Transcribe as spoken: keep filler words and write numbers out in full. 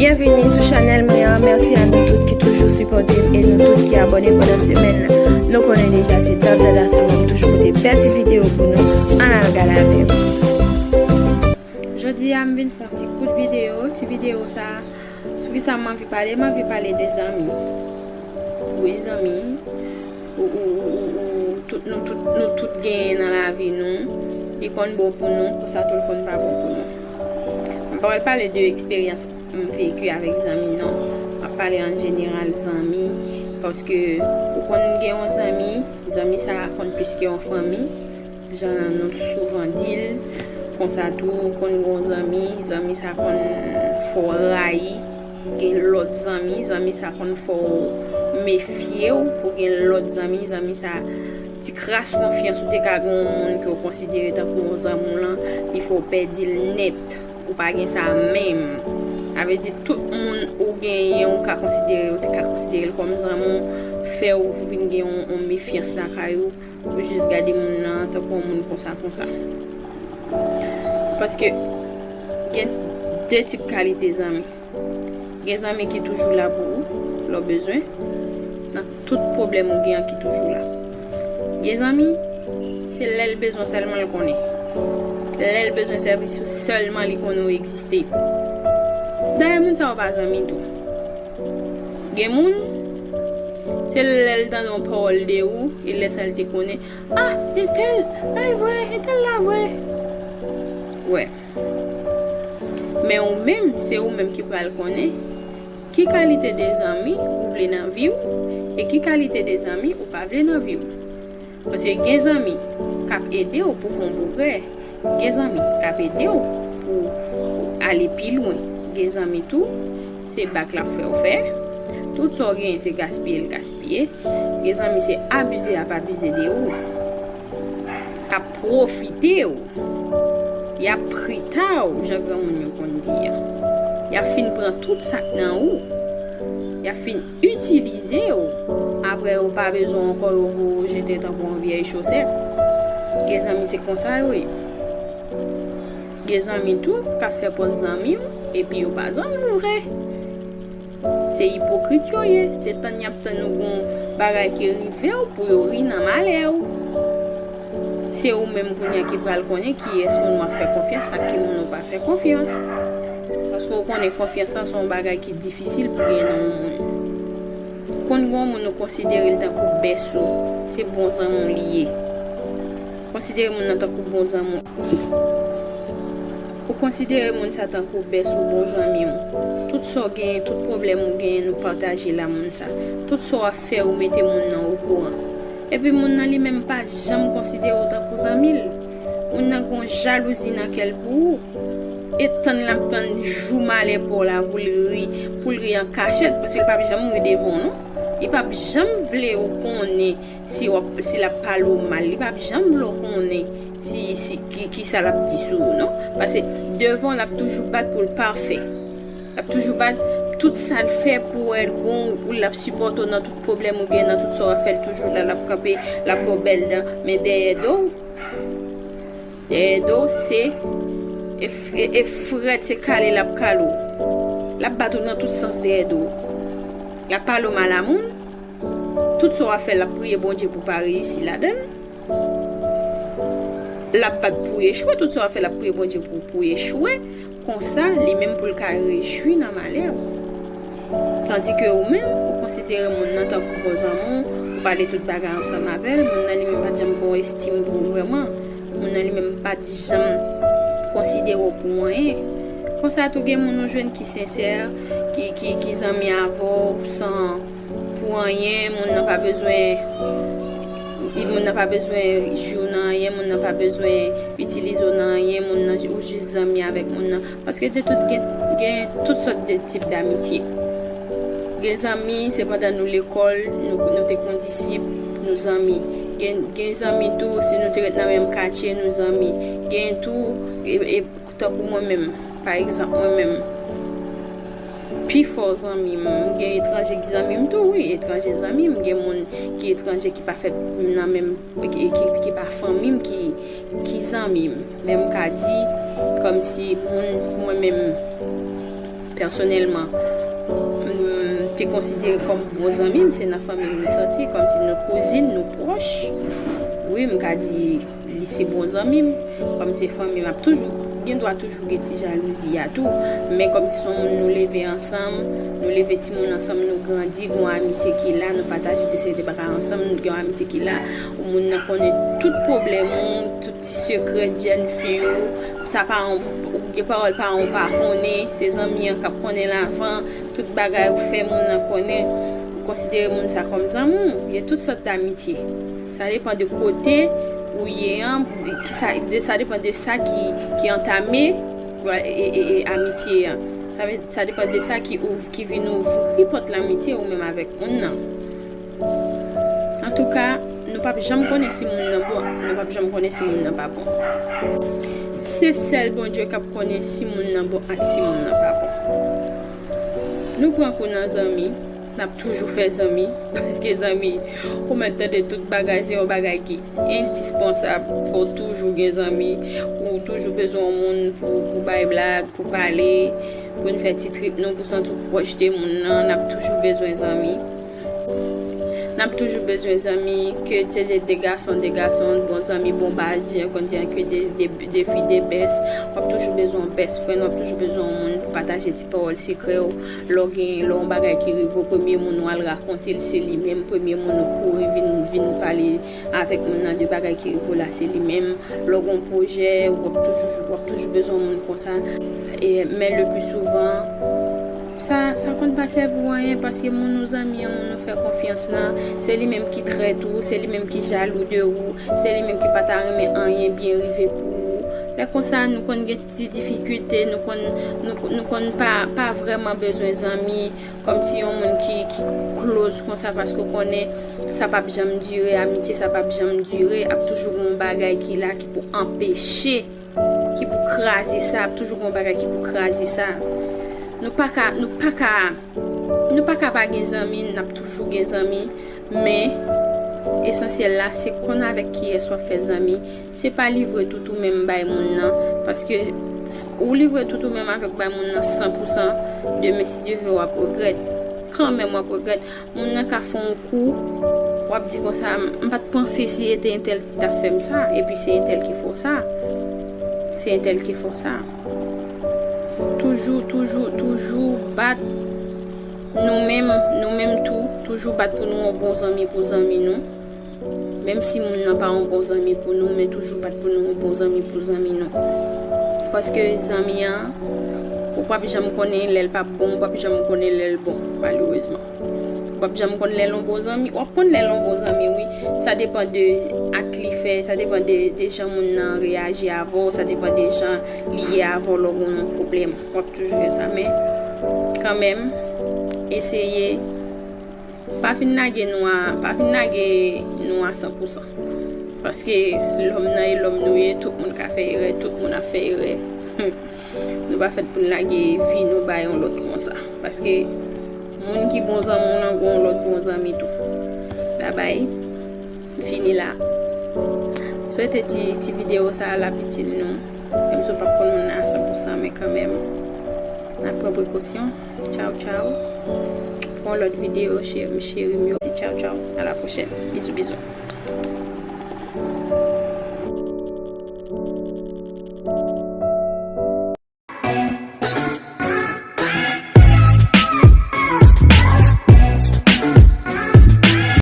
Byenvini sou chanèl mwen an. Mèsi a nou tout ki toujou sipòte m e nou tout ki abòne pandan semèn nan. Nou konnen deja se Dab Dada Sou, m toujou pote bèl ti videyo pou nou. Ann al gade avè m. Jodi a, m vin fè yon ti kout videyo. Ti videyo sa a, sou ki sa m anvi pale? M anvi pale de zanmi. Wi, zanmi. Ou, ou, ou, ou, ou, tout, nou tout, nou tout genyen nan lavi nou. Li konn bon pou nou, konsa tou l konn pa bon pou nou. M pa pral pale de eksperyans m veki avèk zanmi, non. M ap pale an jeneral zanmi, paske ou konn gen yon zanmi, zanmi sa a konn plis ke yon fanmi. Jan nou souvan di l, konsa tou, ou konn gen yon zanmi, zanmi sa konn fè w rayi, gen lòt zanmi, zanmi sa konn fè w mefye w pou gen lòt zanmi, zanmi sa ti kras konfyans ou te ka gen yon moun ke w konsidere tankou yon zanmi w lan, li fè w pèdi l nèt. Ou pa gen sa menm. Sa vle di tout moun ou genyen ou ka konsidere, ou te ka konsidere l kòm zanmi w, fè w vin gen yon, yon mefyans lakay ou, ou jis gade moun nan tankou yon moun konsa, konsa. Paske gen de tip kalite zanmi. Gen zanmi ki toujou la pou ou, lè w bezwen. Nan tout pwoblèm ou gen an ki toujou la. Gen zanmi, se lè l bezwen w sèlman l konnen. Lè l bezwen sèvis ou sèlman li konnen w egziste. Dayè moun sa yo pa zanmi tou. Gen moun, se lè l tande yon pawòl de ou, e lè sa l te konnen, ah, entèl, ay vre, entèl la vre. Wè. Men ou menm, se ou menm ki pral konnen ki kalite de zanmi ou vle nan vi w e ki kalite de zanmi ou pa vle nan vi w. Paske gen zanmi k ap ede w pou fè yon pwogrè, gen zanmi k ap ede w pou ale pi lwen, gen zanmi tou, se bak l ap fè w fè, tout sa w genyen se gaspiye l gaspiye, gen zanmi se abize y ap abize de ou, k ap pwofite w. Y ap prita w, jan granmoun yo konn di a. Y ap fin pran tout sa k nan ou. Y ap fin itilize w. Apre, ou pa bezwen ankò, yo voye w jete tankou yon vyèy chosèt. Gen zanmi, se konsa yo ye. Gen zanmi tou k ap fè pòz zanmi w, epi yo pa zanmi w vre. Se ipokrit yo ye, se tann y ap tann ou gon bagay ki rive w pou yo ri nan malè w. Se ou menm kounye a ki pral konnen kiyès moun w ap fè konfyans ak ki moun ou pa fè konfyans. Paske ou konnen konfyans lan se yon bagay ki difisil pou gen nan yon moun. Konn gen yon moun ou konsidere l tankou bès ou, se bon zanmi w li ye. Konsidere moun nan tankou bon zanmi w. Ou konsidere moun sa tankou bès ou, bon zanmi w. Tout sa w genyen, tout pwoblèm ou genyen, nou pataje l a moun sa. Tout sa w ap fè, ou mete moun nan okouran. Epi moun nan li menm pa janm konsidere w tankou zanmi l. Moun nan gen yon jalouzi nan kè l pou ou. E tann l ap tann jou malè pa w la pou l ri, pou l ri an kachèt, paske l p ap janm ri devan w non. Li p ap janm vle w konnen si w ap, si l ap pale w mal, li p ap janm vle w konnen si, si, ki, ki sa l ap di sou ou non. Paske devan w l ap toujou bat pou l pafè. L ap toujou bat, tout sa l fè pou w, l bon, ou l ap sipòte w nan tout pwoblèm ou gen, nan tout sa w ap fè, l toujou la, l ap kanpe, l ap ba w bèl dan, men dèyè do w, dèyè do w se, e, e, e frèt, se kale l ap kale w. L ap bat ou nan tout sans dèyè do w. L ap pale w mal a moun. Tout sa w ap fè, l ap priye Bondye pou w pa reyisi ladan l. L ap bat pou w echwe, tout sa w ap fè, l ap priye Bondye pou, pou w echwe. Konsa, li menm pou l ka rejwi nan malè w. Tandike ou menm, ou konsidere moun nan tankou bon zanmi w, ou pale tout bagay ansanm avè l, moun nan li menm pa t janm gen yon estim pou ou vrèman. Moun nan li menm pa t janm konsidere w pou anyen. Konsa tou gen moun ou jwenn ki sensè, ki, ki, ki zanmi avè w san pou anyen, moun nan pa bezwen, moun nan pa bezwen jwi w nan anyen, moun nan pa bezwen itilize w nan anyen, moun nan, ou jis zanmi avèk moun nan. Paske de tout, gen, gen tout sòt de tip d'amitye. Gen zanmi, se pandan nou lekòl, nou, nou te kondisip, nou zanmi. Gen, gen zanmi tou, si nou te ret nan menm katye, nou zanmi. Gen tou, e, e, tankou mwen menm, pa egzanp, mwen menm, pifò zanmi m, gen etranje ki zanmi m tou, wi, etranje zanmi m, gen moun ki etranje ki pa fèt nan menm, ki, ki, ki pa fanmi m, ki, ki zanmi m. Men m ka di, kòmsi moun, mwen menm, pèsonèlman, m te konsidere kòm bon zanmi m, se nan fanmi m li sòti, kòmsi nou kouzin, nou pwòch. Wi, m ka di li se bon zanmi m, kòm se fanmi m, ap toujou, gen dwa toujou gen ti jalouzi a tou, men kòmsi se yon moun nou leve ansanm, nou leve timoun ansanm, nou grandi, gon amitye ki la, nou pataje de seri de bagay ansanm, nou gen yon amitye ki la, ou moun nan konnen tout pwoblèm ou, tout ti sekrè jèn fi ou, sa pa yon, ou gen pawòl pa yon pa konnen, se zanmi an k ap konnen l avan, tout bagay ou fè moun nan konnen, ou konsidere moun sa kòm zanmi w, gen tout sòt d'amitye. Sa depann de kote ou ye an, de ki sa, de, sa depann de sa ki, ki antame, e, e, e, amitye an. Sa vle, sa depann de sa ki ouv-, ki vin ouvri pòt lanmitye ou menm avèk moun nan. Antouka, nou p ap janm konnen si moun nan bon, nou p ap janm konnen si moun nan pa bon. Se sèl Bondye k ap konnen si moun nan bon ak si moun nan pa bon. Nou pran kou nan zanmi, n ap toujou fè zanmi, paske zanmi, ou mèt tande tout bagay, se yon bagay ki endispansab. Fò w toujou gen zanmi, ou toujou bezwen yon moun pou, pou bay blag, pou pale, pou n fè ti trip nou, pou santi w pwòch de moun nan, n ap toujou bezwen zanmi. N ap toujou bezwen zanmi, ke se de, de gason, de gason, bon zanmi, bon baz, jan yo konn di an, ke de, de, de fi, de bès. W ap toujou bezwen yon best friend, w ap toujou bezwen yon moun pou pataje ti pawòl sekrè w. Lè w gen, lè yon bagay ki rive w, premye moun ou al rakonte l, se li menm. Premye moun ou kouri vin, vin pale avèk moun nan de bagay ki rive w la, se li menm. Lè w gen yon pwojè, w ap toujou, w ap toujou bezwen yon moun konsa. E, men le pli souvan, sa, sa konn pa sèvi w anyen, paske moun ou zanmi an, moun ou fè konfyans lan, se li menm ki trèt ou, se li menm ki jalou de ou, se li menm ki pa ta renmen anyen byen rive pou ou. Lè konsa, nou konn gen ti difikilte, nou konn, nou, nou konn pa, pa vrèman bezwen zanmi, kòmsi yon moun ki, ki close konsa, paske w konnen sa p ap janm dire, amitye sa p ap janm dire, ap toujou gen yon bagay ki la ki pou anpeche, ki pou kraze sa, ap toujou gen yon bagay ki pou kraze sa. Nou pa ka, nou pa ka, nou pa ka pa gen zanmi, n ap toujou gen zanmi, men esansyèl la, se konn avèk kiyès w ap fè zanmi, se pa livre tout ou menm bay moun nan, paske ou livre tout ou menm avèk bay moun nan san pou san, demen si Dye vle w ap regrèt. Kanmenm w ap regrèt. Moun nan ka fè yon kou, w ap di konsa, m pa t panse si se te entèl ki t ap fè m sa, epi se entèl ki fè w sa. Se entèl ki fè w sa. Toujou, toujou, toujou bat nou menm, nou menm tou, toujou bat pou nou yon bon zanmi pou zanmi nou. Menm si moun nan pa yon bon zanmi pou nou, men toujou bat pou nou yon bon zanmi pou zanmi nou. Paske zanmi an, ou p ap janm konnen lè l p ap bon, ou p ap janm konnen lè l bon, malerezman. Ou p ap janm konn lè l yon bon zanmi. W ap konn lè l yon bon zanmi, wi. Sa depann de ak li fè, sa depann de, de jan moun nan reyaji avè w, sa depann de jan li ye avè w lè w gen yon pwoblèm. W ap toujou fè sa, men kanmenm, eseye pa fin lage nou a, pa fin lage nou a san pou san. Paske lòm nan e lòm nou ye, tout moun ka fè erè, tout moun ap fè erè. Nou pa fèt pou n lage vi nou bay yon lòt konsa. Paske moun ki bon zanmi w lan, gon lòt bon zanmi tou. Babay, m fini la. M swete ti, ti videyo sa a l ap itil nou. Menm si w p ap konn moun nan a san pou san, men kanmenm, n ap pran prekosyon. Tchaw, tchaw. Pou yon lòt videyo, cheri m, cheri m yo. Tchaw, tchaw. A la pwochèn. Bizou, bizou.